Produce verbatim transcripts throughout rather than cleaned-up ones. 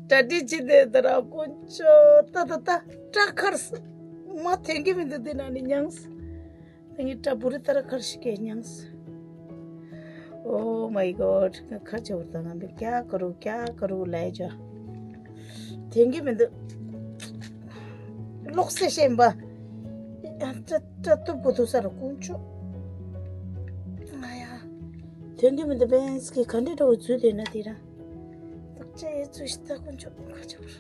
གྲ་སྒྲིག་བྱེད་དེ་ད་ར་དཀོན་མཆོག་ད་ད་ད་སྐྲ་ཁར་སི་མ་ཐོན་གི་མི་འདུག་དེ་ན་ནི་མྱངས། ད་ངས་སྐྲ་བུ་རི་ད་ར་ཁར་ཞིག་གས་མྱངས། Oh my God. ཁ་ཆེ་བར་ད་ང་འདི་ཀྱ་ཀ་རུ་ཀྱ་ཀ་རུ་ལས་ཇ། ཐོན་གི་མི་འདུག་ལོག་སེ་ཤེས་པ། ཨ་ཏྲ་ཏྲ་ཏུ་པུ་ཏུ་ས་རུ་དཀོན་མཆོག་ང་ཡ། ཐོན་གི་མི་འདུག་བེན་སི་གི་ག་འདྲེ་འདྲ་བོ་འཛུལ་དེ་ན་དེ་ར། ཏག་ཅེ་ཡེ་ཚུ་ཤི་ད་དཀོན་མཆོག་ཁ་ཆེ་བར།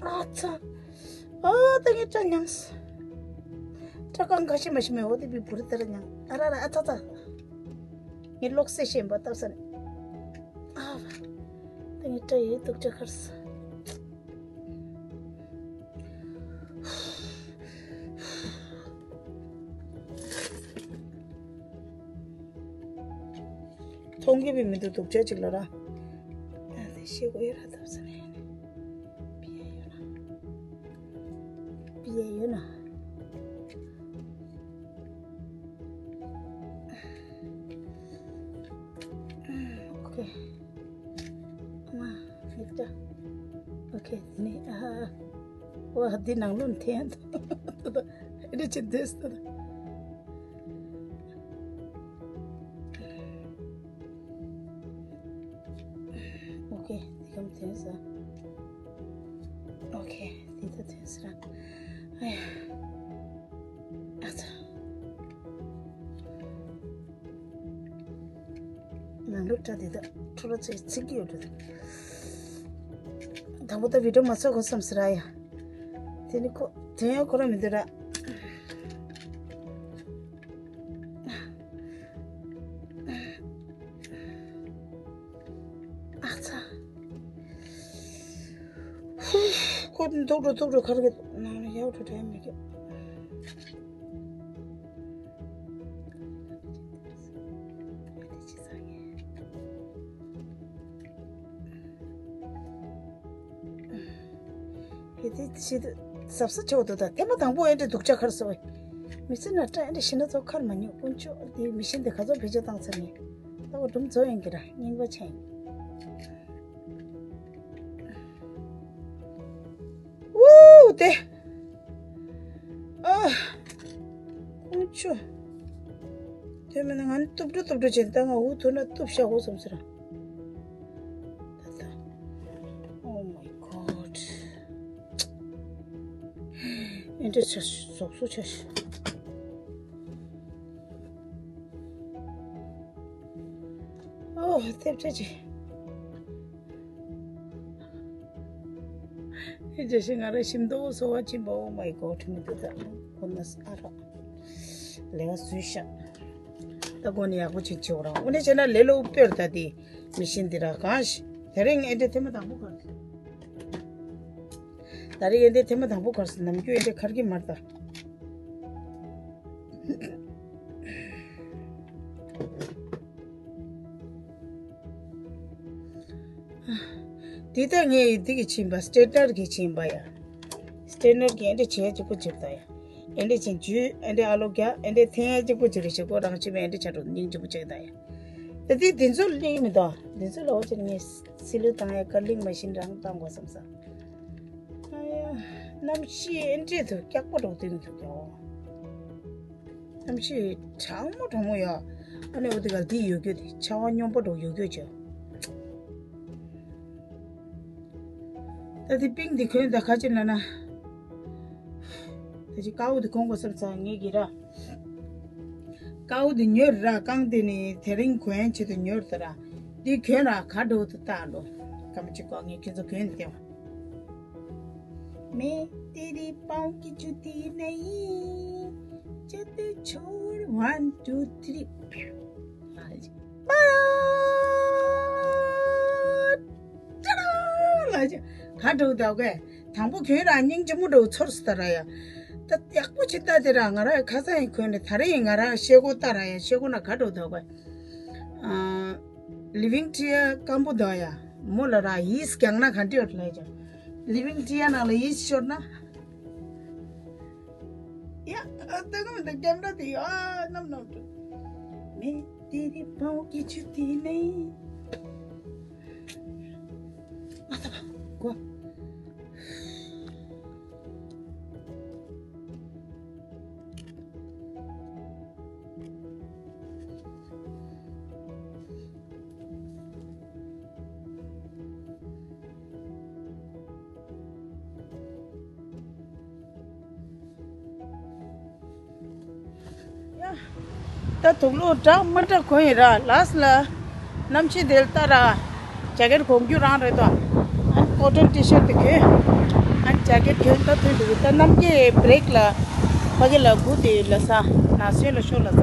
ཨ་ཚ། ཨ་ད་ངས་སྐྲ་མྱངས། སྐྲ་རྐང་འགའ་ཤས་མ་ཤི་མེད་འོ་དེ་བི་བུ་རི་ད་ར་མྱངས་ཨ་ར་ར་ཨ་ཚ་ཚ། ངས་ལོག་སེ་ཤེས་པ་སྟབས་ས་ནས། ཨ་བ། ད་ངས་སྐྲ་ཡེ་དུག་སྐྲ་ཁར་ས། མཐོང་གི་བི་མི་འདུག་དུག་སྐྲ་ཅིག་ལ་ར། ཨ་དེ་ཤེས་གོ་ཡེ་ར་སྟབས་ས་ནས། པི་ཡ་ཡོད་ན། པི་ཡ་ཡོད་ན། ཨོ་ཁེ། ཨ་མ། ཡིག་ཏ། ཨོ་ཁེ། དེ་ནས་ཨ། ཝ་འདི་ནང་ལོན་འཐེན་ཡ་འདུག་ཨེ་འདྲ་ཅིག་འདོད་སོང་། ཨོ་ཁེ། འདི་གམ་འཐེན་ས། ཨོ་ཁེ། འདི་ད་འཐེན་ས་ར། ཨ་ཡ། ཨ་ཚ། ནང་ལོགས་སྐྲ་དེ་དག་ཁྲོ་ར་ཚོས་ཚིག་གི་ཡོད་འགྲོ། དང་པོ་ད་བི་ཌིའོ་མ་བཟོ་དགོས་བསམ་ཟེར་ཨ་ཡ། དེ་ནི་ཁོ་དོན་ཡང་ཁོ་ར་མི་འདུག་ར། ཨ་ཚ། ཧུ། ཁོ་འདུག་འགྲོ་འདུག་འགྲོ་ཁར་གི་ནང་ལ་ཡག་འགྲོ་དྲན་མི་འདུག་ཧེ་དེ་ཆེད་དུ་ཟབ་ས་ཆེ་བ་འདུག་ད་ཐེངས་མ་དང་པོ་ཨེ་འདྲ་སྡུག་ཅག་ཁར་སོང་བས། མི་ཚེ་ན་སྐྲ་ཨེ་འདྲ་ཤི་ན་ཚོ་ཁར་མ་ཉོ་དཀོན་མཆོག་དེ་མི་ཤེས་འདི་ག་ཚོད་བེད་སྤྱོད་བཏང་ཚར་ནས། ད་བ་སྒྲུང་རྫོགས་ཡིན་གི་ར་རྙིང་པ་ཆེན། ཝུའུ་དེ། ཨ། དཀོན་མཆོག་དེ་མིན་ན་ང་ནི་སྟུབ་འགྲོ་སྟུབ་འགྲོ་བྱས་ད་ང་འུ་ཐུག་ན་སྟུབ་བཞག་གོ་བསམ་ཟེར། ད་ད། Oh my God. ཨེ་འདྲ་ཆ་ཞིག་ཟོག་སོ་ཆ་ཞིག་ཨོ་ཐེབས་ཆ་ཆེ། ཨེ་ཇེ་ཤི་ང་ར་ཤིམ་ཏོ་སོ་བ་ཆེན་པོ། Oh my God. མི་འདུག་ད་ཁོ་ན་ཨ་ར་ལས་ཀ་བཟོས་ཤག་ད་ཁོ་ནི་ཡག་པོ་ཅིག་བྱེད་འོ་རང་འོ་ནས་བྱས་ན་ལས་སླ་པོ་དཔེར་ད་དེ་མི་ཤེས་འདི་ར་གང་ཞིག་དེ་རིང་ཨེ་འདྲ་ཐེངས་མ་དང་པོ་གར་སོང་། ད་རེས་ཨེ་འདྲ་ཐེངས་མ་དང་པོ་གར་སོང་། ནམ་རྒྱུན་ཨེ་འདྲ་གར་གི་མ་རེད་ད། འདི་ལྟར་ངས་འདི་གི་ཕྱིན་པ་སི་ཊེ་ཊི་ནར་གྱི་ཕྱིན་པ་ཡ། སི་ཊེ་ཊི་ནར་གྱི་ཨེ་འདྲ་བྱས་གཅིག་པོ་གཅིག་ད་ཡ། ཨེ་འདྲ་བྱས་འཇུས་ཨེ་འདྲ་ཨ་ལོ་རྒྱག་ཨེ་འདྲ་འཐེན་ཡ་གཅིག་པོ་གཅིག་རེད་ཤག་ཁོ་རང་ཕྱིན་པ་ཨེ་འདྲ་ཆ་འགྲོ་སྙིང་རྗེ་པོ་གཅིག་ད་ཡ། ད་འདི་འདི་ཚོ་ལིག་མི་འདུག་འདི་ཚོ་ལ་འོ་ཅེར་ངས་སི་ལུ་བཏང་ཡ་ཀར་ལིང་མ་ཤིན་རང་བཏང་དགོས་བསམ་ས། ཨ་ཡ། གནམ་གཤིས་ཨེ་འདྲས་འདུག་སྐྱག་པ་འགྲོ་དུས་འདུག་ཡ། གནམ་གཤིས་གྲང་མོ་གྲང་མོ་ཡ། ཨ་ནི་འོ་དེ་ག་འདི་ཡོད་རྒྱུ་དེ་ཆར་པ་སྙོམས་པོ་འགྲོ་ཡོད་རྒྱུ་བྱས། ད་དེ་པིང་འདི་གོན་ད་ག་ཅི་ན་ན། ད་ཅི་ཀའུ་འདི་གོན་དགོས་བསམ་ཚར་ངེད་ཀྱི་ར། ཀའུ་འདི་ཉོས་ར་རྐང་འདི་ནི་དེ་རིང་གོན་ཆེད་དུ་ཉོས་ད་ར། འདི་གོན་ར་ག་འགྲོ་དུ་ལྟ་འགྲོ། སྐར་མ་གཅིག་གོ་ངས་ཁྱེད་ཚོ་གོན་བསྡད་པ། मैं तेरी पाँव की जूती नहीं, जूते छोड़, one, two, three. ལ་ཅི། ལ་ཅི། ག་འགྲོ་ད་གས། དང་པོ་གྱོན་ར་སྙིང་རྗེ་མོ་འགྲོ་ཚོར་སི་ད་ར་ཡ། ད་ཡག་པོ་ཅིག་ལྟ་དེ་ར་ང་ར་ཁ་སང་ཡིན་གོན་ནས་ད་རེས་ཡིན་ང་ར་ཤེལ་སྒོ་ལྟ་ར་ཡ་ཤེལ་སྒོ་ན་ག་འགྲོ་ད་གས། ཨ། ལི་ཝིང་ཊི་ཡ་སྐམ་པོ་ད་ཡ། མོ་ལ་ར་ཡིས་རྒྱག་ན་ག་འདྲ་ཡོད་ལ་ཡ། ལི་ཝིང་ཊི་ཡ་ནང་ལ་ཡིས་ཤོར་ན། ཡ། ཨ་ད་ག་མི་འདུག་ཀེམ་ར་དེ་ཡ་ཨ་ནམ་ནམ་དུ། མི། तेरे पाँव की जूती नहीं। आ, तब, को। ཡ། ད་དུག་ལོག་འདྲ་མི་འདྲ་གོན་ཡིན་ར། ལཱསི་ལ་གནམ་གཤིས་དེ་ལ་ལྟ་ར། ཇེ་ཀེཊ་གོན་རྒྱུ་རང་རེད་དོ། ཨ་ནི་ཀོ་ཊོན་ཊི་ཤར་ཊི་དེ་གོན། ཨ་ནི་ཇེ་ཀེཊ་གོན་ད་ཐོན་འདུག་ད་རྣམ་རྒྱལ་བྷི་རེག་ལ་ཕ་གི་ལ་སྒུག་དེ་ལ་ས་ན་སོན་ལ་ཤོག་ལ་ས།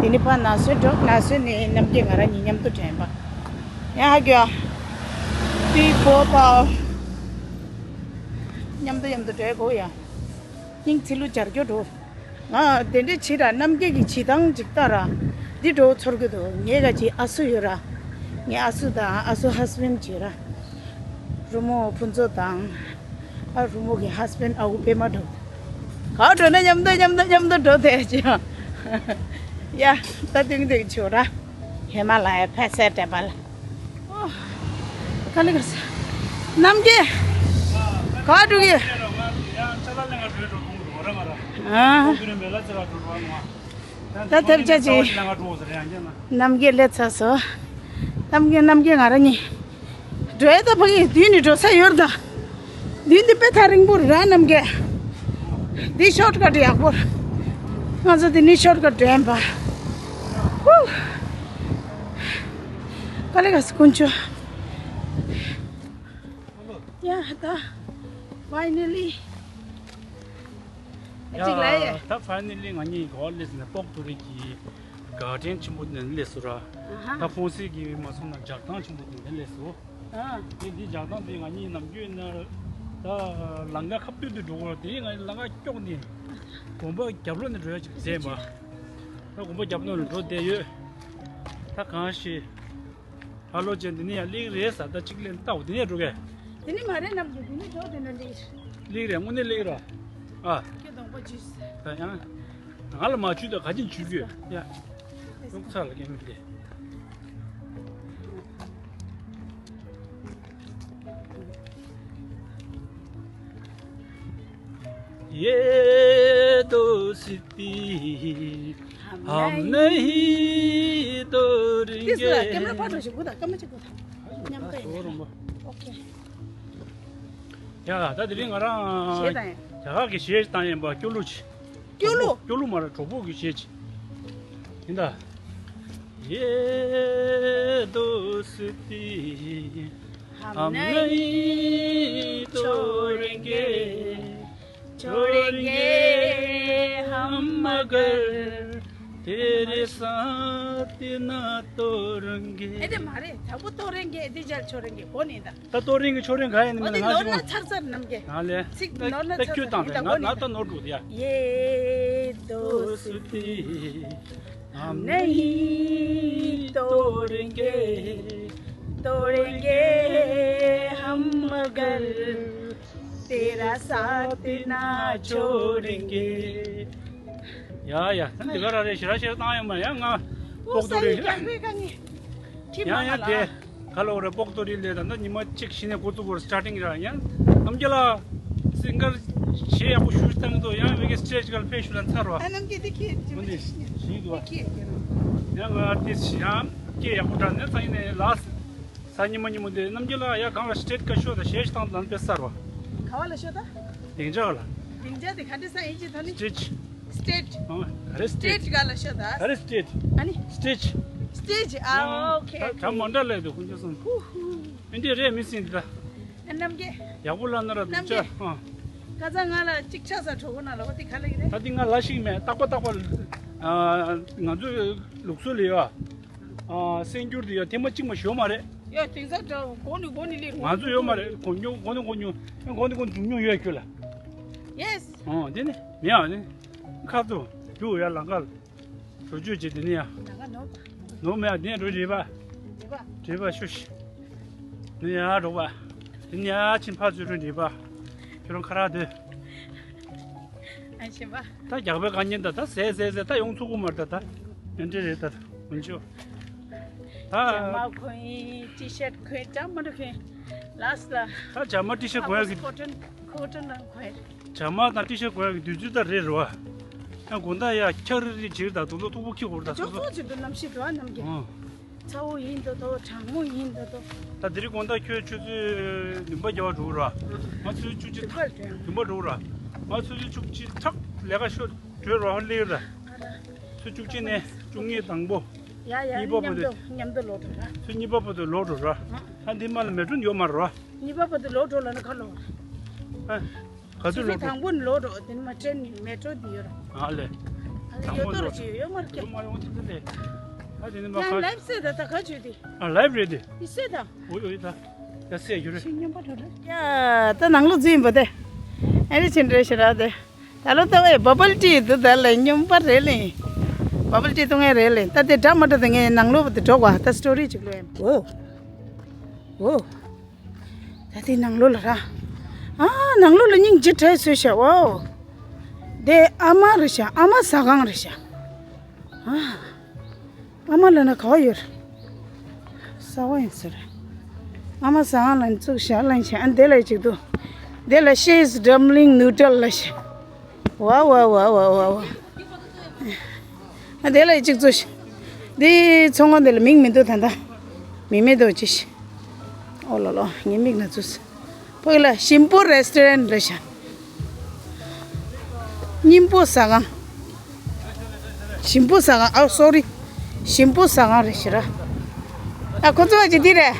དེ་ནི་ཕ་ན་སོན་འགྲོ། ན་སོན་ནས་རྣམ་རྒྱལ་ང་རང་གཉིས་མཉམ་དུ་དྲན་པ། ཡ་ཧ་གྱོ། པི་ཕོ་པའོ། མཉམ་དུ་མཉམ་དུ་འགྲོ་དགོས་ཡ། སྙིང་ཚིལ་ལུ་སྦྱར་རྒྱུ་འགྲོ། ང་དེ་འདྲའི་བྱེད་ར། རྣམ་རྒྱལ་གྱི་བྱེད་སྟངས་ཅིག་ལྟ་ར། འདི་འགྲོ་ཚོར་གི་འདུག་ངའི་ག་ཅིག་ཨ་སུ་ཡོད་ར། ངའི་ཨ་སུ་དང་ཨ་སུ་ཧས་བྷེན་ཌི་བྱེད་ར། རུ་མོ་ཕུན་ཚོགས་དང་། ཨ་རུ་མོ་གི་ཧས་བྷེན་ཌི་ཨ་ཁུ་པད་མ་འགྲོ། ག་འགྲོ་ན་མཉམ་དུ་མཉམ་དུ་མཉམ་དུ་འགྲོ་དེ་ཅི། ཡ། ད་དུང་དུང་ཆོག་ར། ཧི་མ་ལ་ཡའི་ཕེ་སེ་ཏེ་བལ། ཨོ། དཀའ་ལས་ཁག་སོང་། རྣམ་རྒྱལ། ག་འགྲོ་གི། ཨ། ད་ཐེབས་ཆག་ཅིག། རྣམ་རྒྱལ་སླེབས་ཚར་སོང་། རྣམ་རྒྱལ་རྣམ་རྒྱལ་ང་རང་གཉིས། འགྲོ་ཡ་ད་ཕ་གི་མདུན་ནས་འགྲོ་ས་ཡོད་ད། མདུན་དེ་དཔེ་ཐག་རིང་པོ་ར་རྣམ་རྒྱལ། འདི་ཤོཊ་ཀཊ་ཡག་པོ། ང་ཚོ་འདི་ནི་ཤོཊ་ཀཊ་འགྲོ་ཡིན་པ། ཧུ། དཀའ་ལས་ཁག་སོང་དཀོན་མཆོག་ཡ་ད། ཕའི་ནལ་ལི། ཨ་ཅིག་ལ་ཡ། ད་ཕའི་ནལ་ལི་ང་གཉིས་ག་པར་སླེབས་ཟེར་ན་པོག་ཏོ་རི་གི་གར་ཌེན་ཆེན་པོ་དེ་ནས་སླེབས་སོང་ར། ཨ་ཧ། ད་ཕོན་སི་གི་མ་སོང་ན་ཇག་ཐང་ཆེན་པོ་དེ་ནས་སླེབས་སོང་། ཨ། དེ་འདི་ཇག་ཐང་དེ་ང་གཉིས་ནམ་རྒྱུན་ན་ད་ལམ་ཁ་ཁ་སྟོད་དུ་འགྲོ་གི་ར། དེ་ང་ལམ་ཁ་ཀྱོག་ནས་དགོན་པ་རྒྱབ་ལོགས་ནས་འགྲོ་ཡ་ཅིག་བསྡད་པ། ད་དགོན་པ་རྒྱབ་ལོགས་ནས་འགྲོ་བསྡད་ཡོད། ད་གང་ཤེས། ཧ་ལོ་ཅན་འདི་ནས་ཡར་སླེབས་རེད་ཟེར། ད་གཅིག་ལན་ལྟ་འོ་འདི་ནས་འགྲོ་གས། འདི་ནས་མ་རེད་ནམ་རྒྱུན་འདི་ནས་འགྲོ་དེ་ན་འདི། སླེབས་རེད་དངོས་གནས་སླེབས་ར། ཨ། ཁྱེད་གདོང་པ་འཇུས། ད་ཡང་། ང་ལ་མ་འཇུས་ད་ག་ཅིན་འཇུས་རྒྱུ་ཡ། ཡོག་ཚར་ལ་སྐད་མི་འདི། ये दोस्ती हम नहीं तोड़ेंगे। ཀེམ་ར་ཕར་འགྲོ་ཞིག་གུ་ད་ཀ་མ་ཅིག་གུ་ད། མཉམ་དུ་ཡིན། ཨོ་ཁེ། ཡ་ད་དེ་རིང་ང་རང་གཞས་བཏང་ཡིན། རྒྱ་གར་གྱི་གཞས་བཏང་ཡིན་པ། སྐྱོ་གླུ་ཆེ། སྐྱོ་གླུ། སྐྱོ་གླུ་མ་རེད། གྲོགས་པོ་གི་གཞས་ཆེ་ཡིན་ད། ये दोस्ती हम नहीं तोड़ेंगे, छोड़ेंगे हम मगर तेरे साथ ना तोड़ेंगे। ཨེ་དེ་མ་རེད། དང་པོ་ཏོ་རེན་གེ། ཨེ་དེ་རྗེས་ལ་ཆོ་རེན་གེ་གོ་ནི་ད། ད་ཏོ་རེན་གེ་ཆོ་རེན་ག་ཡིན་ནི་མིན་ན། ང་ཞིག་ནོར་ན་ཚར་ཚར་རྣམ་རྒྱལ། ང་ལས་ཚིག་ནོར་ན་ད་ཚར་ཁྱོད་ཚར་བཏང་ཡིན་ད་གོ་ནི་ད། ང་ད་ནོར་འགྲོ་ཡ། ये दोस्ती हम नहीं तोड़ेंगे, तोड़ेंगे हम मगर तेरा साथ ना छोड़ेंगे। ཡ་ཡ། ད་འདི་ག་ར་རེད། ཞེ་ར་ཞེ་ར་བཏང་ཡོད་མ་རེད། ཡང་ང་པོག་ཏོ་རི། ཡང་ཡང་དེ་ག་ལོ་རེད། པོག་ཏོ་རི་ལས་ད་ནི་ཉི་མ་གཅིག་ཕྱིན་ནས་འགོ་བཙུགས་པར་སི་ཊར་ཊིང་ར། ཡང་རྣམ་རྒྱལ་ལགས་སིང་གར་གཞས་ཡག་པོ་ཞུ་བཏང་འདུག་ཡང་ངེད་ཀྱི་སི་ཊེཇ་ག་ལ་ཕེབས་ཞུ་ལ་ཚར་བ། ཨ་རྣམ་རྒྱལ་འདི་ཁྱེད་ཀྱི་མི་འདི་ཞིག་འདུག་བ། ཁྱེད་ཀྱི་ཡང་ང་ཨར་ཊིསི་ཡང་སྐད་ཡག་པོ་དྲག་ནས་ཚ་ཡིན་ནས་ལགས། ས་ཉི་མ་ཉི་མ་དེ་རྣམ་རྒྱལ་ལགས་ཡ་གང་ལ་སི་ཊེཊ་ཀ་ཤོ་ད་གཞས་ཤིག་བཏང་ལམ་དཔེ་གསར་བ། ག་བ་ལ་ཤོ་ད། སྡིངས་ཆ་ལ། སྡིངས་ཆ་དེ་ག་འདྲ་ས་ཡིན་ཅི་ཐོ་ནི། སི་ཊེཊ། སི་ཊེཊ། ཨ་ག་རེ་སི་ཊེཊ། སི་ཊེཊ་ག་ལ་ཤོ་ད། ག་རེ་སི་ཊེཊ། ཨ་ནི། སི་ཊེཊ། སི་ཊེཊ། ཨ་ཨོ་ཁེ། ད་ད་མ་འདྲ་ལས་འདུག་ཁོང་ཚོ་སོང་། ཧུ་ཧུ། ཨིན་ཌི་རེད་མི་སྲིད་འདི་ད། ཨ་རྣམ་རྒྱལ། ཡག་པོ་ལ་ན་ར་རྣམ་རྒྱལ། སྡིངས་ཆ། ཨ། ཀ་ཙ་ང་ལ་གཅིག་ཆགས་ས་གྲོགས་པོ་ན་ལ་འོ་དེ་ག་ལ་ཡིན་རེད། ད་འདི་ང་ལ་ཞིག་མེད། རྟག་པ་རྟག་པ། ཨ་ང་ཚོའི་ལུགས་སྲོལ་ལ་ཡོད། ཨ་གསར་འགྱུར་དེ་ཡ་ཐེངས་མ་གཅིག་མ་ཞོ་མ་རེད། ཡ་དེང་སང་འདྲ་གོ་ནི་གོ་ནི་ལེ། ང་ཚོ་ཡོད་མ་རེད། གོ་མྱོང་གོ་ནི་གོ་མྱོང་། གོ་ནི་གོ་མྱོང་ཡོད་ཁྱོད་ལ། ཡེས། ཨོ་དེ་ནི་མི་ཡ་ནི་ཁ་ཚོ་རྒྱུ་ཡ་ལང་ཀ་ལ་འགྲོ་བཅོས་བྱེད་དེ་ནི་ཡ། ལང་ཀ་ནོར་པ། ནོར་མེད་ཡ་དེ་ནི་འགྲོ་རེད་པ། རེད་པ། རེད་པ་ཤོ་ཤི། ནི་ཡ་འགྲོ་པ། དེ་ནི་ཡ་ཕྱིན་ཕ་ཚོད་རུ་རེད་པ། ཁྱོད་རང་ཁ་རག་སྡོད། ཨ་ཆེན་པ། ད་རྒྱག་པའི་དཀའ་ཉེན་ད་ད་ཟས་ཟས་ཟས་ད་ཡོང་ཚུགས་ཀུ་མར་ད་ད། ཨེ་འདྲ་རེད་ད་ད། ཡོང་ཆོག་ད། ཇ་མ་གོན་ཡིན། ཊི་ཤར་གོན། འདྲ་མི་འདྲ་གོན། ལགས་ལ། ད་ཇ་མ་ཊི་ཤར་གོན་ཡག་གི། ཁོ་ཊོན། ཁོ་ཊོན་རང་གོན། ཇ་མ་དང་ཊི་ཤར་གོན་ཡག་གི་དུས་ཚོད་ད་རེད་རེད་བ། ཡང་དགོང་དག་ཡ་འཁྱག་རི་རི་བྱེད་ད་དུང་ལོ་སྟུག་པོ་འཁྱེར་དགོས་རེད་ད། ཅོག་སོ་སོ། ཙོག་ཅིག་འདུག་གནམ་གཤིས་འདུག་ཨ། ནམ་གྱི། ཨོ། ཚ་བོ་ཡིན་ད་དོ། གྲང་མོ་ཡིན་ད་དོ། ད་དེ་རིང་དགོང་དག་ཁྱོད་ཆུ་ཚོད་བདུན་པ་བརྒྱབ་པ་འགྲོ་གི་ར། ང་ཆུ་ཚོད་བཅུ་གཅིག་བདུན་པར་འགྲོ། བདུན་པ་འགྲོ་གི་ར། ང་ཆུ་ཚོད་བཅུ་གཅིག་ཁྲག་ལས་ཀ་ཤོར་བྲོས་རོགས་སླེབས་ར། ཨ་ར། ཆུ་ཚོད་བཅུ་གཅིག་ནས་བཅུ་གཉིས་དང་པོ། ཡ་ཡ། གཉིས་པ་བར་དུ། མཉམ་དུ་མཉམ་དུ་ལོག་འགྲོ་ར། ཆུ་ཚོད་གཉིས་པ་བར་དུ་ལོག་འགྲོ་ར། ཨ། ད་འདི་མ་ལ་མེ་ཊྲོ་ཡོད་མ་རེད་ར། གཉིས་པ་བར་དུ་ལོག་འགྲོ་ལབ་ན་ག་ལོག་ར། ཨ། ག་ཚོད་ཆུ་ཚོད་ལོག་འགྲོ། དང་པོ་ནས་ལོག་འགྲོ། དེ་ནས་མ་ཊྲེན་མེ་ཊྲོ་འདི་ཡོད་ར། ཨ་ལེ། ཨ་ལེ། ཡོད་དོ་ར། ཅི་ཡོད་མ་རེད་ཀྱ། ཡོད་མ་རེད། འོ་དེ་འདི་ལེ། ད་དེ་ནས་མ་ཡང་ཁ། ལའིབ་སེ་ད་ད་ག་ཆུ་དེ། ཨ། ལའིབ་རེད་དེ། ཡི་སེ་ད། འོ་ཡོད་ཡོད་ད། ཡ་སེ་ཡོད་རེད། ཤིང་སྙོམས་པ་འགྲོ་རེད། ཡ་ད་ནང་ལོགས་འཛུལ་ཡིན་པ་དེ། ཨ་རེ་ཆེན་རེད་ཤི་ར་དེ། ད་ལོ་ལྟ་བས་བ་བལ་ཊི་འདུག་ད་ལེ། སྙོམས་པ་རེད་ལེ། བ་བལ་ཊི་འཐུང་ཡས་རེད་ལེ། ད་དེ་འདྲ་མ་འདྲ་དེ་ངས་ནང་ལོགས་དེ་འགྲོ་བ། ད་སི་ཊོ་རི་ཅིག་ལོས་ཡིན། འོ། འོ། ད་དེ་ནང་ལོགས་ལ་ར། ཨ། ནང་ལོགས་ལ་སྙིང་རྗེ་བྲལ་སོས་ཤག་འོ། དེ་ཨ་མ་རེད་ཤག་ཨ་མ་ཟ་ཁང་རེད་ཤག་ཨ། ཨ་མ་ལ་ན་ག་བ་ཡོད། གསར་པ་ཡིན་ཟེར། ཨ་མ་ཟ་ཁང་ལ་བཙུགས་ཤག་ལབ་ཤག་ཨ། དེ་ལ་ཅིག་འདུག་དེ་ལ་ཤེས་ཌམ་ལིང་ནུ་ཌལ་ལབ་ཤག་ཝ་ཝ་ཝ་ཝ་ཝ་ཝ། ཨ། དེ་ལ་ཅིག་བཙུགས་ཤག་འདི་ཚོང་ཁང་དེ་ལ་མིང་མི་འདུག་ད་ལྟ། མིང་མི་འདུག་ཅི་ཞིག་ཨོ་ལོ་ལོ། ངའི་མིག་ན་ཚུད། ཕ་གི་ལ་ཞིམ་པོ་རེ་སི་ཊོ་རན་རེད་ཤག་སྙིམ་པོ་ཟ་ཁང་། ཞིམ་པོ་ཟ་ཁང་། ཨ། སོ་རི། ཞིམ་པོ་ཟ་ཁང་རེད་ཤག་ར། ཨ། ཁོ་ཚོ་ཅི་འདི་རེད།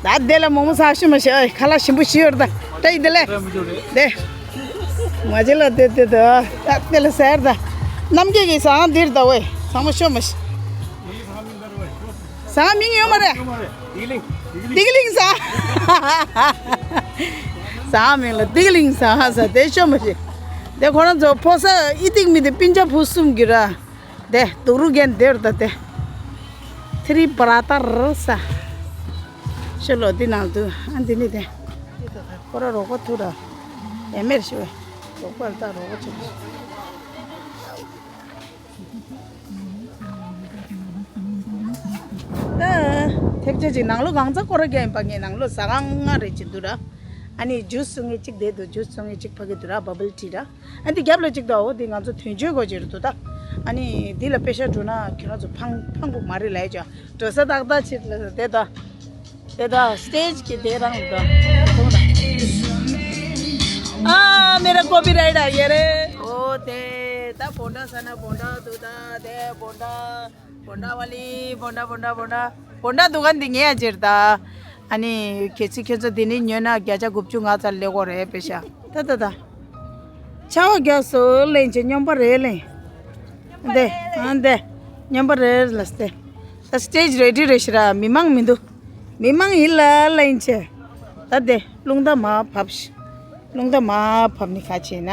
ད་དེ་ལ་མོག་མོག་ཟ་ཤི་མ་ཤི། ཨ། ཁ་ལག་ཞིམ་པོ་ཞིག་ཡོད་རེད་ད། ད་ཡི་དེ་ལས། དེ། མ་ཅི་ལ་དེ་དེ་དེ། ད་དེ་ལ་ཟེར་ད། རྣམ་རྒྱལ་གྱི་ཟ་ཁང་འདིར་ད་ཝེ། ཚང་མ་ཤོ་མ་ཤི། ཟ་ཁང་མིང་ཡོད་མ་རེད། ཏིག་ལིང་། ཏིག་ལིང་ཟ། ཟ་ཁང་མིང་ལ་ཏིག་ལིང་ཟ་ཁང་ཟེར་དེ་ཤོ་མ་ཤི། དེ་ཁོ་རང་ཚོ་ཕོ་ས་ཨི་ཏིག་མི་དེ་སྤུན་ཆ་བུ་གསུམ་གྱི་ར། དེ་དུག་རུ་རྒན་དེར་ད་དེ། ཐི་རི་པ་ར་ཏ་ར་ས། ཤོ་ལོ་འདི་ནང་དུ་ཨ་འདི་ནི་དེ། ཁོ་ར་རོགས་པ་ཐུ་ར། ཨེ་མེར་ཤོ། རོགས་པ་ལ་ད་རོགས་པ་ཆུ། ད་ཐེབས་ཆ་ཅིག་ནང་ལོགས་གང་ཚ་སྐོར་ར་རྒྱག་ཡིན་པ། ངས་ནང་ལོགས་ཟ་ཁང་ལྔ་རེ་ཅིག་འདུག་ར། ཨ་ནི་ཇུས་བཙོང་མཁན་གཅིག་བསྡད་འདུག་ཇུས་བཙོང་མཁན་གཅིག་ཕ་གི་འདུག་ར། བ་བལ་ཊི་ར། ཨ་འདི་རྒྱབ་ལ་གཅིག་འདུག་འོ་འདི་ང་ཚོ་དོན་གཅོད་དགོས་ཀྱི་རེད་འདུག་ད། ཨ་ནི་འདི་ལ་པེ་ཤ་འགྲོ་ན་ཁྱོད་རང་ཚོ་ཕངས་ཕངས་པོ་མ་རེད་ལབ་ཡ་ཅོ། འགྲོ་ས་ཏག་ཏག་ཕྱིར་ལ་བསྡད་ད། དེ་ད་སི་ཊེ་ཇི་གི་དེ་རང་ད། ཨ་མེ་ར་ཀོ་པི་རའི་ཊ་ཨ་ཡ་རེ། ཨོ་དེ་ད་བོན་ཌ་ས་ན་བོན་ཌ་འདུག་ད་དེ་བོན་ཌ། བོན་ཌ་ཝ་ལི། བོན་ཌ་བོན་ཌ་བོན་ཌ། བོན་ཌ་འདུ་ཁང་འདི་ངའི་ཡ་ཅིག་རེད་ད། ཨ་ནི་གལ་སྲིད་ཁྱོད་ཚོ་འདི་ནས་ཉོས་ན་བརྒྱ་ཆ་དགུ་བཅུ་ང་ཙམ་ལེན་དགོས་རེད་པེ་ཤ། ད་ད་ད། ཆར་པ་རྒྱག་སོང་ལེན་བྱེད། སྙོམས་པ་རེད་ལེན། འདི་ཨ་འདི། སྙོམས་པ་རེད་ལ་སྟེ། ད་སི་ཊེ་ཇི་རེ་ཌི་རེད་ཤི་ར། མི་མང་མི་འདུག་མི་མང་ཡིན་ལ་ལེན་བྱེད། ད་འདི་རླུང་རྟ་མར་བབས་ཤི། རླུང་རྟ་མར་བབས་ནི་ག་བྱེད་ན།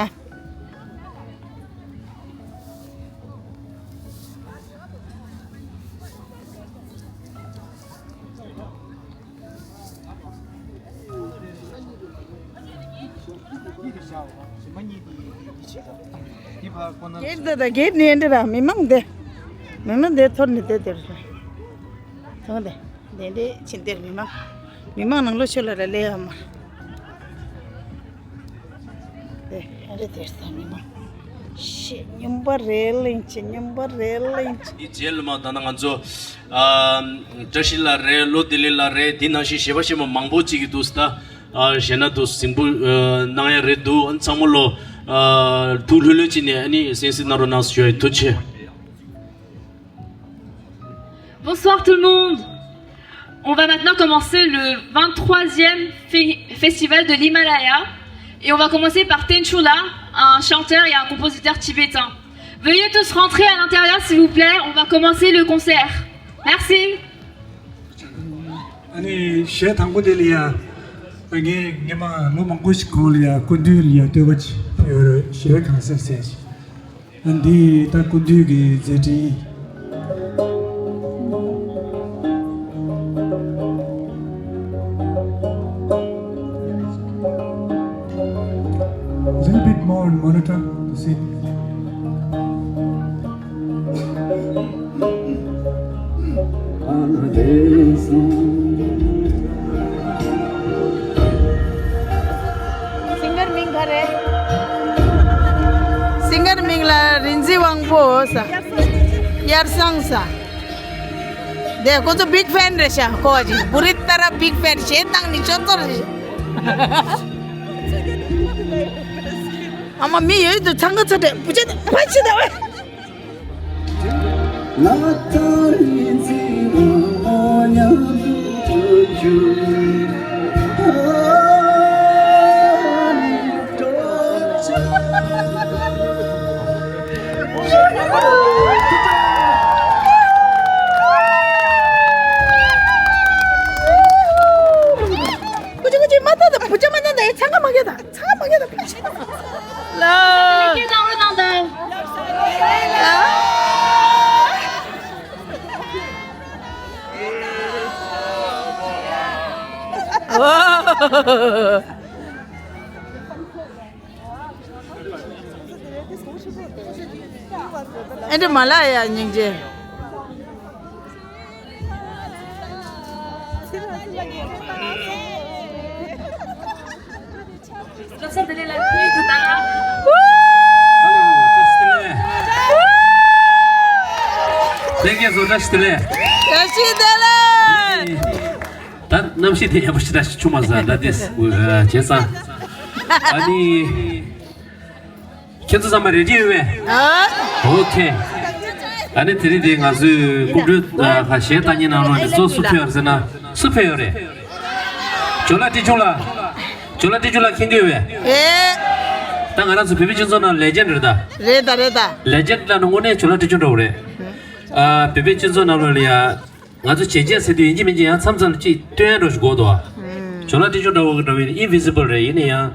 གེ་ཊི་འདི་དང་གེ་ཊི་ནས་འདི་ར་མི་མང་འདི། མི་མང་འདི་ཐོར་ནས་འདི་འདིར་ཐོང་འདི། འདི་འདི་ཕྱིན་འདིར་མི་མང་། མི་མང་ནང་ལོགས་ཤོད་ལ་ར་ལས་ཡ་མ། དེ་ཨ་རེ་དེར་ས་མི་མང་། ཤེས་སྙོམས་པ་རེད་ལེན་བྱེད། སྙོམས་པ་རེད་ལེན་བྱེད། འདི་རྗེས་ལ་མ་ད་ནང་ང་ཚོ་ཨ་བཀྲ་ཤིས་ལགས་རེད། བློ་བདེ་ལེགས་ལགས་རེད། དེ་ནང་བཞིན་གཞས་པ་གཞས་མ་མང་པོ་ཅིག་གི་འདུག་ད། ཨ་གཞས་སྣ་འདུག་གཟིགས་འབུལ་ཨ་གནང་ཡ་རེད་འདུག་ཨ་ཚང་མ་ལོ་ཨ་ཐུགས་ལྷོད་ལྷོད་བྱས་ནས་ཨ་ནི་གསན་གཟིགས་གནང་རོགས་གནང་ཞུ་ཡ་ཡིན། ཐུགས་རྗེ་ཆེ། Bonsoir tout le monde. On va maintenant commencer le vingt-troisième fe- festival de l'Himalaya. Et on va commencer par Tenchula, un chanteur et un compositeur tibétain. Veuillez tous rentrer à l'intérieur, s'il vous plaît. On va commencer le concert. Merci. ཨ་ནི་གཞས་དང་པོ་དེ་ལ་ཡ། ངས་སྔོན་མ་ལོ་མང་པོ་ཞིག་གོང་ལ་ཡ་སྐུ་མདུན་ལ་ཡ་བསྟོད་པ་ཅིག་ཕུལ་ཡོད་རེད། གཞས་པའི་གང་ཟག་ཟེར་ཞིག་ཨ་འདི་ད་སྐུ་མདུན་གྱི་མཛད་འཕྲིན། Little bit more monotone, is it? དབྱར་སང་ས། དེ་ཁོ་ཚོ་བིག་ཕེན་རེད་ཤག་ཁོ་ཅིག་བུ་རི་ཏ་ར་བིག་ཕེན་ཞེ་སྡང་ནི་ཆོ་ཚོར་རེད། ཨ་མ་མི་ཡོད་དུ་ཚང་ག་ཚོ་དེ་བུ་ཆེ་དེ་ཕ་ཆེ་དེ་བས། བུ་ཆེ་བུ་ཆེ་མ་ད་ད་བུ་ཆེ་མ་ད་ད་ཚང་ག་མ་ག་ད། ཚང་མ་ག་ད་ཕ་ཆེ་ལ། ལ། ཨེ་འདྲ་མ་ལ་ཡ་སྙིང་རྗེ། བཀྲ་ཤིས་བདེ་ལེགས་ལ་ཁྱེད་ཀྱི་དང་། ཧེ་ལོ། བཀྲ་ཤིས་བདེ་ལེགས། ལྷན་རྒྱས་ཚོ་བཀྲ་ཤིས་བདེ་ལེགས། བཀྲ་ཤིས་བདེ་ལེགས། ད་གནམ་གཤིས་དེ་ཡག་པོ་ཞེ་དྲག་ཞིག་བྱུང་མ་སོང་ད་དེ་བྱས་ཙང་། ཨ་ནི། ཁྱེད་ཚོ་ཚང་མ་རེ་ཌི་ཡོད་པས། ཨ། ཨོ་ཁེ། ཨ་ནི་དེ་རིང་དེ་ང་ཚོའི་རྐུབ་འགྲོའི་ཁ་གཞས་བཏང་མཁན་ནང་ལོགས་ནས་གཙོ་བོ་སུ་ཕེབས་ཡོད་རེད་ཟེར་ན། སུ་ཕེབས་ཡོད་རེད། ཇོ་ལགས་བཀྲ་ཆུང་ལགས། ཇོ་ལགས་བཀྲ་ཆུང་ལགས་མཁྱེན་གྱི་ཡོད་པས། ཨེ། ད་ང་རང་ཚོ་བོད་པའི་སྤྱི་ཚོགས་ནང་ལེ་ཇེན་ཌི་རེད་ད། རེད་ད་རེད་ད། ལེ་ཇེན་ཌི་ལབ་ན་དངོས་གནས་ཇོ་ལགས་བཀྲ་ཆུང་འདྲ་བོ་རེད། ཨ། བོད་པའི་སྤྱི་ཚོགས་ནང་ལོགས་ལ་ཡ། ང་ཚོ་བྱས་རྗེས་ཟེར་དུས་ཡིན་གཅིག་མིན་གཅིག་ཡང་མཚམས་མཚམས་ལ་ཅིག་སྟོན་ཡ་འགྲོ་ཞིག་དགོས་འདུག་ཨ། ཇོ་ལགས་བཀྲ་ཆུང་འདྲ་བོ་གི་འདྲ་བོ་ཡིན་ན་ཨིན་བི་སི་བལ་རེད། ཡིན་ན་ཡང་།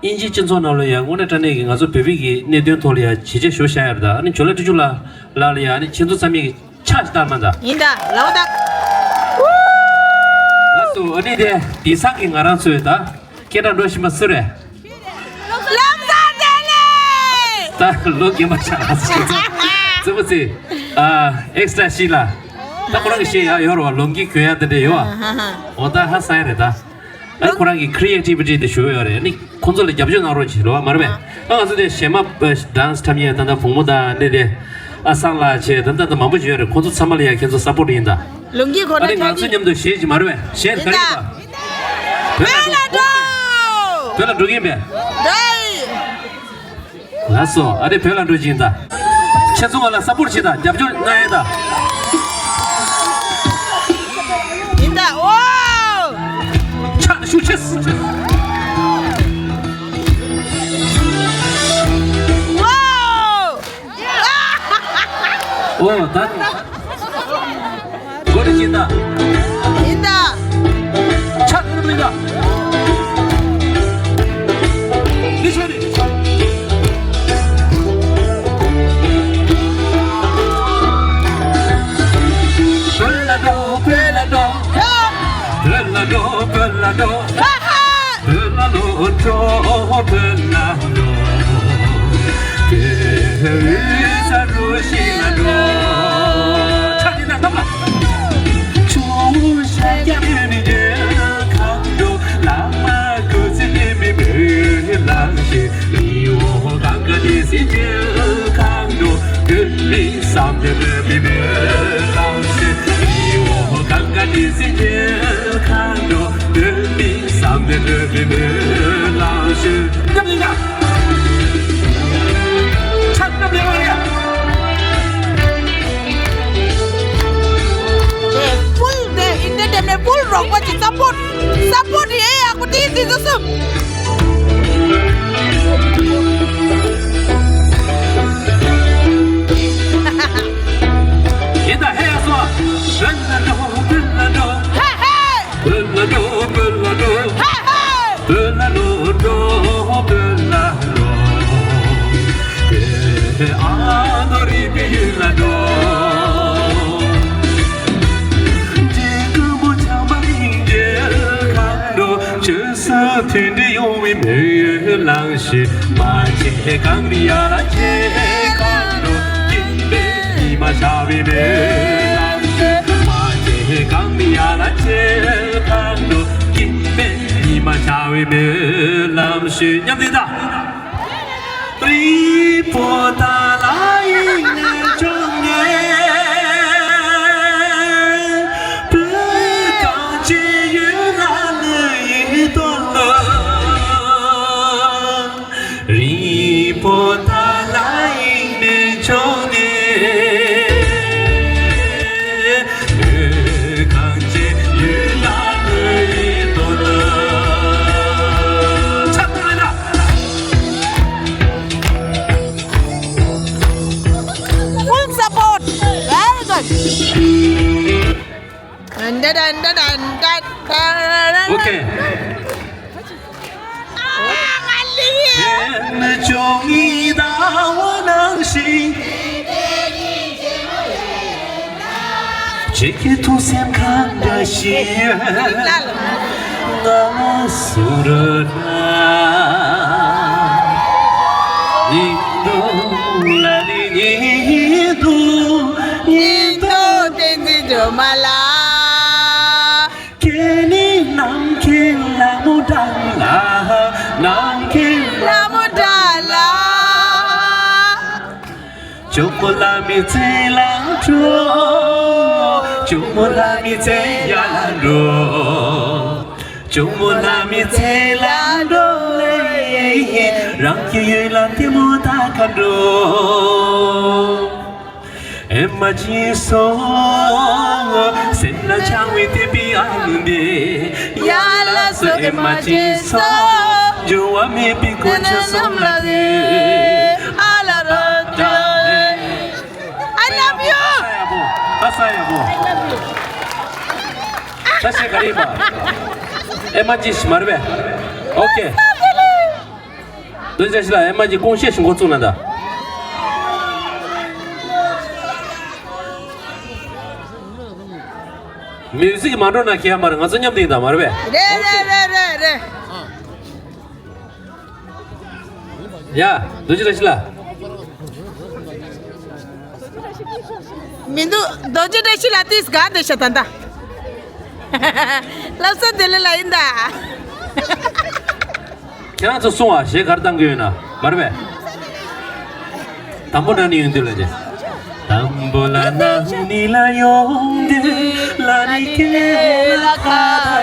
དབྱིན་ཇིའི་སྤྱི་ཚོགས་ནང་ལ་ཡང་དངོས་གནས་དྲང་གནས་ཀྱི་ང་ཚོ་བོད་པའི་གི་གནད་དོན་ཐོག་ལ་ཡང་བྱས་རྗེས་ཞེ་པོ་བཞག་ཡ་རེད་ད། ཨ་ནི་ཇོ་ལགས་བཀྲ་ཆུང་ལགས་ལ་ཡང་ཨ་ནི་ཁྱེད་ཚོ་ཚང་མས་ཕྱག་ཞིག་བཏང་མ་ད། ཡིན་ད་ལའོ་ད། ལགས་སོ། ཨ་ནི་དེ་དེང་སང་གི་ང་རང་ཚོའི་ད་སྐད་གྲགས་འགྲོ་བཞིན་པ་སུ་རེད། ལམ་སང་བདེ་ལེགས། ད་ལོ་རྒན་པ་ཆགས་ལ་སོ་ཙི་པོ་ཙི། ཨ། ཨེག་སི་ཊ་ཤི་ལ། ད་ཁོ་རང་གི་ཤེས་ཡ་ཡོད་རེད་བ། ལོ་འགི་གྱོན་ཡ་དེ་འདྲ་ཡོད་བ། འོ་ད་ཧ་སང་ཡ་རེད་ད། ཨ་ཁོ་རང་གི་ཁི་རི་ཨེ་ཊི་བི་ཊི་དེ་ཞུ་ཡོད་རེད། ཨ་ནི་ཁོང་ཚོ་ལ་རྒྱབ་སྐྱོར་གནང་རོགས་བྱེད་རོགས་མ་རེད་པས། ཨ་ང་ཚོ་དེ་གཞས་མ་ཌན་སི་འཁྲབ་མཁན་ད་ལྟ་བུ་མོ་དང་འདི་དེ་ཨ་སང་ལགས་བྱས་ད་ད་ད་མང་པོ་ཞིག་ཡོད་རེད། ཁོང་ཚོ་ཚང་མ་ལ་ཡ་ཁྱེད་ཚོ་སཔོར་ཊི་ཡིན་ད། ལུང་གི་ཁོ་ཨ་ནི་ང་ཚོ་མཉམ་དུ་གཞས་ཅིག་མ་རེད་པས། གཞས་ག་རེ་ཡིན་པ། བོད་ལ་འགྲོ། བོད་ལ་འགྲོ་གི་ཡིན་པས། འགྲོ་ཡི། ལགས་སོ། ཨ་རེ་བོད་ལ་འགྲོ་བཞིན་ད། ཁྱེད་ཚོ་ང་ལ་སཔོར་ཊི་བྱེད་ད། རྒྱབ་སྐྱོར་གནང་ཡས་ད། ཡིན་ད། ཨོ། ཕྱག་ཤུགས་ཆེ། ཝའོ། ཨོ་ད། གོ་རེ་ཅི་ད། ཡིན་ད། ཆག་ནི་མི་ད། ནི་ཆོ་ནི། བོད་ལ་འགྲོ། བོད་ལ་འགྲོ། བོད་ལ་འགྲོ། བོད་ལ་འགྲོ། ཧ་ཧ། བོད་ལ་ལོག་འགྲོ། བོད་ལ་ལོག། བོད་ས་རུ་ཤི་ལ་འགྲོ། ཆ་དེ་ན་ཐོབ་ལ། ཆུ་ཤ་རྒྱ་མི་རྒྱལ་ཁམས་འགྲོ། ལ་མ་ཀུ་ཚི་ནི་མི་བོད་ལ་ཤི། ལི་འོ་གང་ག་ནི་སི་རྒྱལ་ཁམས་འགྲོ། བོད་མི་བསམ་དེ་བོད་མི་བོད་ལ་ཤི། ལི་འོ་གང་ག་ནི་སི་རྒྱལ་ཁམས་འགྲོ། བོད་མི་བསམ་དེ་བོད་མི་བོད་ལ་ཤི། ཆགས་ན་མེད་པ་ཡ། དེ་ཕུལ་དེ་ཨིན་ཊར་ཊེན་མེན་ཊི་ཕུལ་རོགས་པ་ཅིག་སཔོར་ཊི་སཔོར་ཊི་ཡེ་ཡག་པོ་དེ་དེ་ཚོ་སུ། ཡིན་ད་ཧེ་ཡ་སོ། བོད་ལ་འགྲོ། བོད་ལ་འགྲོ། ཧེ་ཧེ། བོད་ལ་འགྲོ། བོད་ལ་འགྲོ། ཧེ་ཧེ། བོད་ལ་ལོག་འགྲོ། བོད་ལ་ལོག། བོད་ཨ་མདོ་རིག་པའི་ཡུལ་ལ་འགྲོ། རྗེ་སྐུ་མོ་བྱམས་པ་སྙིང་རྗེ་ཁམས་འགྲོ། ཆོས་སུ་མཐུན་སྒྲིལ་ཡོང་བའི་སྨོན་ལམ་ཞུ། མ་བྱེད་གང་རི་ཡ་ལ་བྱེད་གང་འགྲོ། སྐྱིད་པའི་ཉི་མ་ཤར་བའི་སྨོན་ལམ་ཞུ། མ་བྱེད་གང་རི་ཡ་ལ་བྱེད་གང་འགྲོ། སྐྱིད་པའི་ཉི་མ་ཤར་བའི་སྨོན་ལམ་ཞུ། མཉམ་འདི་དང་། རི་བོ་ད་ལ་ཡིན་ནས་བྱུང་ངེ། ཨོ་ཁེ། ཁྱེད་ཀྱི་ཐུགས་སེམས་གང་འདྲ་ཞིག་ང་ཟུར་ན། ཉིན་དུ་ལ་ནི་ཉིན་དུ་ཉིན་དུ་བསྟན་འཛིན་སྒྲོལ་མ་ལ། ཁྱེད་ནི་ནམ་མཁའི་ལྷ་མོ་འདྲ་ལ། ནམ་མཁའི་ལྷ་མོ་འདྲ་ལ། ཇོ་མོ་ལྷ་མོའི་རྩེ་ལ་འགྲོ། ཇོ་མོ་ལྷ་མོའི་རྩེ་ཡར་ལ་འགྲོ། ཇོ་མོ་ལྷ་མོའི་རྩེ་ལ་འགྲོ་ལེ། རང་གི་ཡུལ་ལ་ལྟད་མོ་ལྟ་ག་འགྲོ། ཨེ་མ་ཅི་སོ། སེམས་ལ་འཆང་བའི་དད་པའི་ཨ་ལུ་འདི། ཡ་ལ་སོ་ཨེ་མ་ཅི་སོ། འགྱུར་བ་མེད་པའི་གོ་ཆ་སོང་ལ་དེ། ཨ་ལ་རོ་ཏྲ། I love you. ཨ་ས་ཡ་བོ། ཨ་ས་ཡ་བོ། ད་ཤེས་ག་རེ་ཡིན་པ། ཨེ་མ་ཅི་ཞིག་མ་རེད་པས། ཨོ་ཁེ། རྡོ་རྗེ་བཀྲ་ཤིས་ལགས། ཨེ་མ་ཅི་ཀུང་ཤེས་ཤིག་འགོ་བཙུགས་གནང་དང་། མིའུ་ཟིག་མ་འགྲོ་ན་ཁྱེད་ཡ་མ་རེད། ང་ཚོ་མཉམ་དུ་ཡིན་དང་མ་རེད་པས། རེད་རེད་རེད་རེད་རེད། ཡ། རྡོ་རྗེ་བཀྲ་ཤིས་ལགས། མི་འདུག་རྡོ་རྗེ་བཀྲ་ཤིས་ལགས་ཏིས་ག་འདི་ཤ་ད་ད། ལབ་ས་དེ་ལས་ལ་ཡིན་ད། ཁྱེད་རང་ཚོ་གསུང་བ་ཞེ་གར་བཏང་གི་ཡོད་ན་མ་རེད་པས། དང་པོ་ན་ནི་ཡོང་དུས་ལ་རྗེ། དང་པོ་ལ་ན་ནི་ལ་ཡོང་དུས་ལ་ནི་ཁྱེད་ལ་ཁ་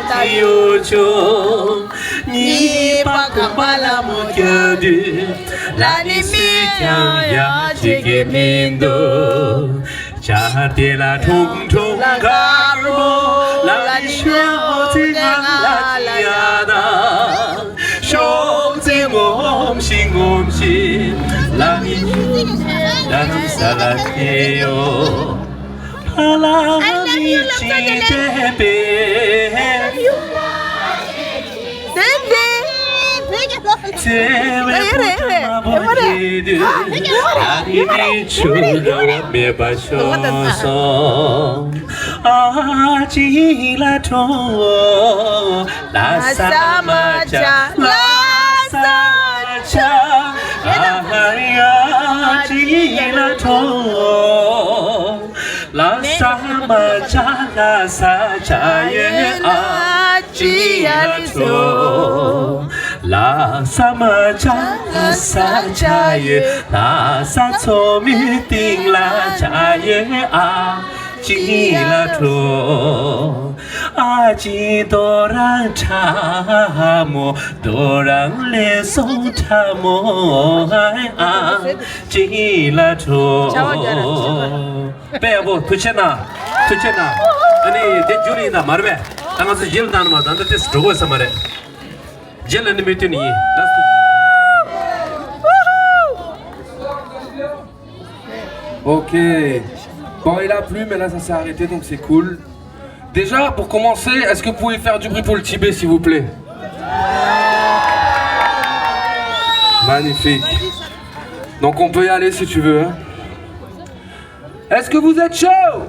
ད་ཡོད་ཆོག་གཉིས་པ་གམ་པ་ལ་མོ་སྐྱོ་དུས་ལ་ནི་སུས་ཀྱང་ཡ་གཅིག་གི་མི་འདུག་བྱ་དེ་ལ་ཁྲུང་ཁྲུང་དཀར་མོ་ལ་ནི་ཤོག་ཚེ་ང་ལ་ཡ་ད། ཤོག་ཚེ་ངོམ་ཤིང་ངོམ་ཤིང་ལ་ནི་ལ་ནི་ས་ལ་ཁྱེ་ཡོ། ཧ་ལ་ནི་ཅི་ཏེ་པེ། ཚེ་བའི་བུ་ཆུང་མ་བོ་ཡེ་དུ། ཨ་ནི་མི་ཆུ་ར་བ་མེད་པ་ཤོག་སོང་། ཨ་ཅི་ལ་ཁྲོ་ལ་ས་མ་ཆ་ལ་ས་ཆ། ཨ་ཧ་ཡ་ཅི་ལ་ཁྲོ། ལ་ས་མ་ཆ་ལ་ས་ཆ་ཡེ་ཨ་ཅི་ཡ་ཚོ། ལ་ས་མ་ཆ་ལ་ས་ཆ་ཡེ། ལ་ས་ཚོ་མི་སྟེང་ལ་ཆ་ཡེ་ཨ་ཅི་ལ་ཁྲོ། ཨ་ཅི་དོ་རང་ཁྲ་མོ། དོ་རང་ལས་སོང་ཁྲ་མོ་ཨ་ཅི་ལ་ཁྲོ། དཔེ་ཡག་པོ། ཐུགས་རྗེ་གནང་། ཐུགས་རྗེ་གནང་། ཨ་ནི་དེ་རྒྱུན་ཡིན་ད་མ་རེད་པས། ད་ང་ཚོ་རྗེས་ལ་བཏང་ནས་མ་ད་འདི་ཏེས་འགྲོ་དགོས་ས་མ་རེད། རྗེས་ལ་ནི་མི་བསྟུན་ཡིན། ལགས་སོ། Ok. Bon, il a plu, mais là, ça s'est arrêté, donc c'est cool. Déjà, pour commencer, est-ce que vous pouvez faire du bruit pour le Tibet, s'il vous plaît ? Magnifique. Donc, on peut y aller si tu veux, hein. Est-ce que vous êtes chaud ?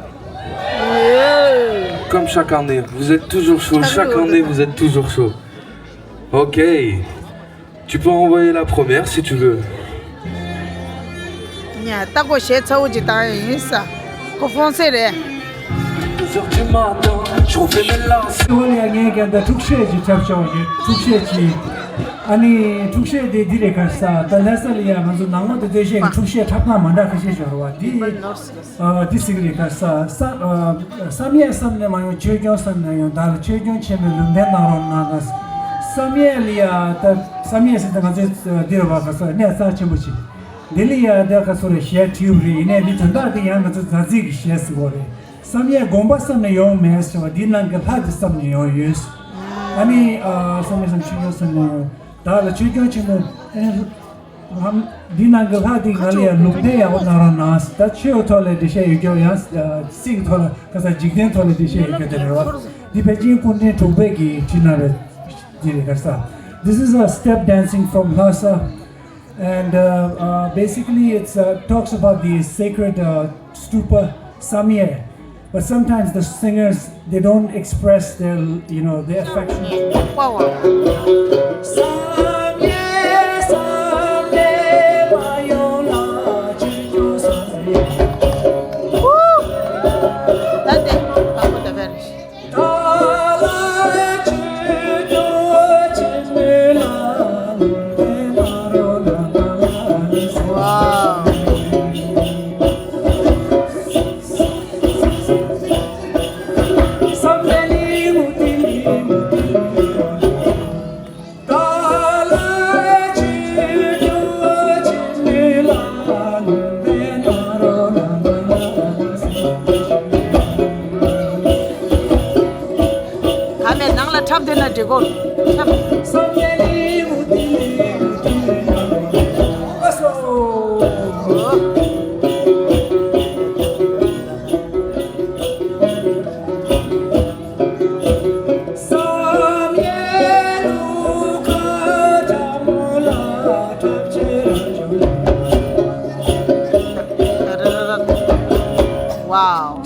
Comme chaque année, vous êtes toujours chaud. Chaque année, vous êtes toujours chaud. Ok. Tu peux envoyer la première si tu veux. ཉ་ལྟ་སྐོར་བྱས་ཚ་བོ་ཅིག་བཏང་ཡིན་ས། ཁོ་ཧྥོན་སེ་རེད། Deux heures du matin, je refais mes lacets. ངས་ཀྱང་ད་འཁྲུག་བཤད་ཅིག་འཁྲབ་ཆོག་གི། འཁྲུག་བཤད་ཅིག་ཨ་ནི་འཁྲུག་བཤད་དེ་འདི་རེད་ཁ་ས། ད་ལྷ་ས་ལ་ཡ་ང་ཚོ་ནང་མ་དེ་ཚོའི་བཤད་ཀྱི་འཁྲུག་བཤད་འཁྲབ་སྟངས་མ་འདྲ་ཁ་ཤས་ཤོར་བ་འདི། ཨ་འདི་ཟིག་རེད་ཁ་ས། ས་ཨ་བསམ་ཡས་བསམ་ནས་མ་ཡོང་། ཆོས་སྐྱོང་བསམ་ནས་ཡོང་། བདག་ལ་ཆོས་སྐྱོང་ཆེན་མོའི་ལུང་བསྟན་གནང་རོགས་གནང་ཁ་ས། བསམ་ཡས་ལ་ཡ་ད་བསམ་ཡས་ཟེར་ད་ང་ཚོའི་འདི་རེད་བ་ཁ་ས། གནས་རྩ་ཆེན་པོ་ཅིག་འདི་ལ་ཡ་ད་ཁ་ས་རེད། ཞལ་བྲིས་པ་རེད། ཡིན་ནའི་འདི་དོན་དག་འདི་ཡང་ང་ཚོ་མཛའ་བརྩེ་གི་ཞལ་ཟེར་བ་རེད། བསམ་ཡས་དགོངས་པ་བསམ་ནས་ཡོང་མེད་ཟེར་བ་འདི་ནང་གི་ལྷ་འདི་བསམ་ནས་ཡོང་ཡོད། ཨ་ནི་ཨ་བསམ་ཡས་བསམ་ཆོས་སྐྱོང་བསམ་ནས་ཡོང་། བདག་ལ་ཆོས་སྐྱོང་ཆེན་མོ། ཨ་ནི་ ལྷམ་འདི་ནང་གི་ལྷ་འདི་ང་ལ་ཡང་ལུང་བསྟན་ཡག་པོ་གནང་རོགས་གནང་། ད་ཆོས་ཐོག་ལ་འགྲེལ་བཤད་ཡོད་རྒྱུ། ཡང་སྲིད་ཀྱི་ཐོག་ལ་ཁ་སང་འཇིག་རྟེན་ཐོག་ལ་འགྲེལ་བཤད་ཡོད་རྒྱུ་དེ་རེད་བ། འདི་ཕལ་ཆེར་སྐུ་ཕྲེང་དྲུག་པའི་གི་བྲིས་གནང་བའི་འདི་རེད། ཁ་སང་། This is a step dancing from Lhasa, and uh, uh, basically it's uh, talks about the sacred uh, stupa Samye. But sometimes the singers, they don't express their, you know, their affection. ཨ་མས་ནང་ལ་འཁྲབ་བསྡད་ན་འགྲིག་གོ། འཁྲབ། Wow.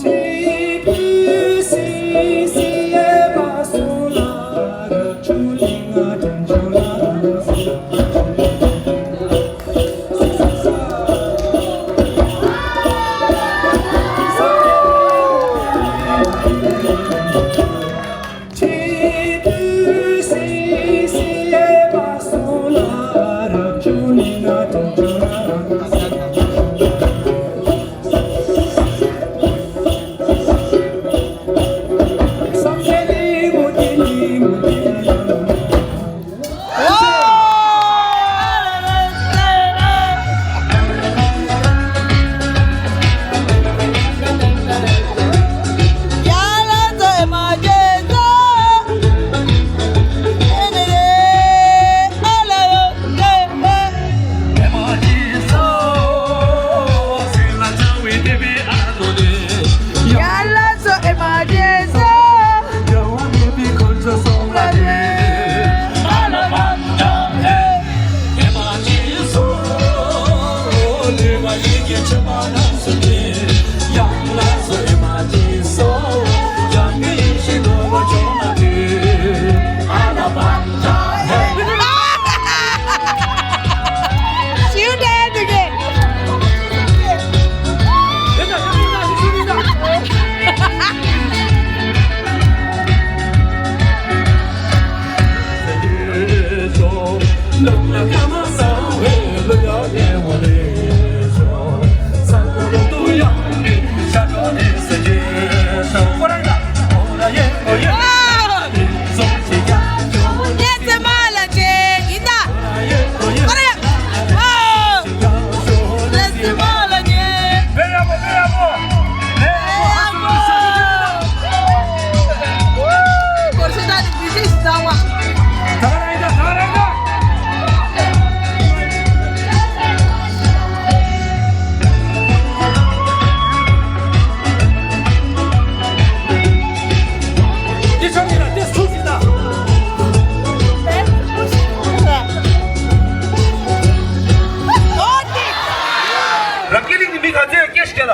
རང་སྐད་གླིང་ནས་མི་ག་ཚོད་སྐད་ཤེས་ཀྱི་ལ།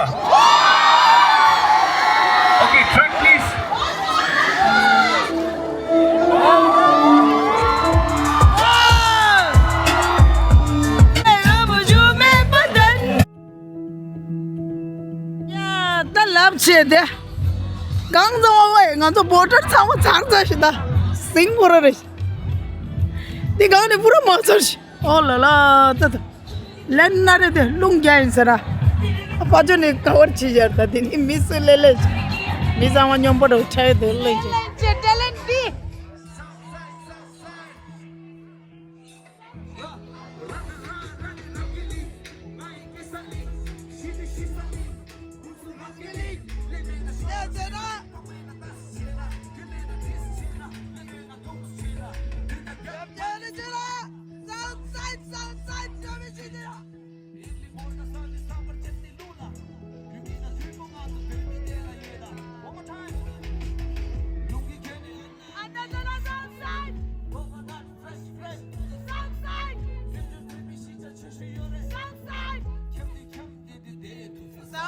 Okay, track please. ཡ། ད་ལབ་བྱས་ཏེ། གང་ཚང་བ་བས་ང་ཚོ་བོ་ཊར་ཚང་མ་ཚར་ཚར་ཞིག་ད། སིང་པོ་ར་རེ། འདི་གང་ནས་པུ་ར་མ་ཚར་ཞིག་ཨོ་ལ་ལ་ད་ད། ལན་ན་རེ་དེ་རླུང་རྒྱག་ཡིན་ཟེར་ར། ཨ་ཕ་ཅོ་ནི་ཀ་བར་ཆི་ཡར་ད་དེ་ནི་མི་སུ་ལེ་ལེ་ཆི། མི་ཚང་མ་སྙོམས་པོ་འགྲོ་ཆ་ཡོད་དེ་ལེ་ཆི། ཊེ་ལེན་ཊི།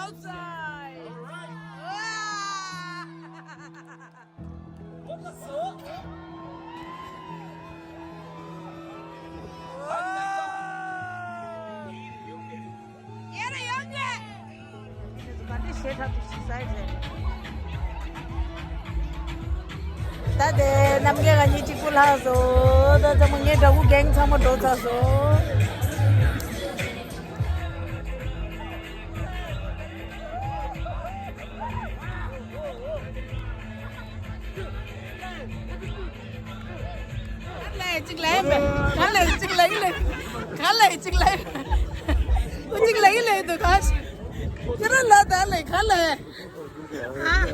Outside. ད་དེ་རྣམ་རྒྱལ་ང་གཉིས་གཅིག་པུ་ལྷག་སོང་། ད་ཚང་མ་ངའི་འདྲ་པོ་གེང་ཚང་མ་འགྲོ་ཚར་སོང་། ག་ལེ་གཅིག་ལེ་མེ། ག་ལེ་གཅིག་ལེ་ལེ། ག་ལེ་གཅིག་ལེ་མེ། གཅིག་ལེ་ལེ་འདུག་ག་ཁྱེད་རང་ལ་ད་ལེ་ག་ལེ། ཨ།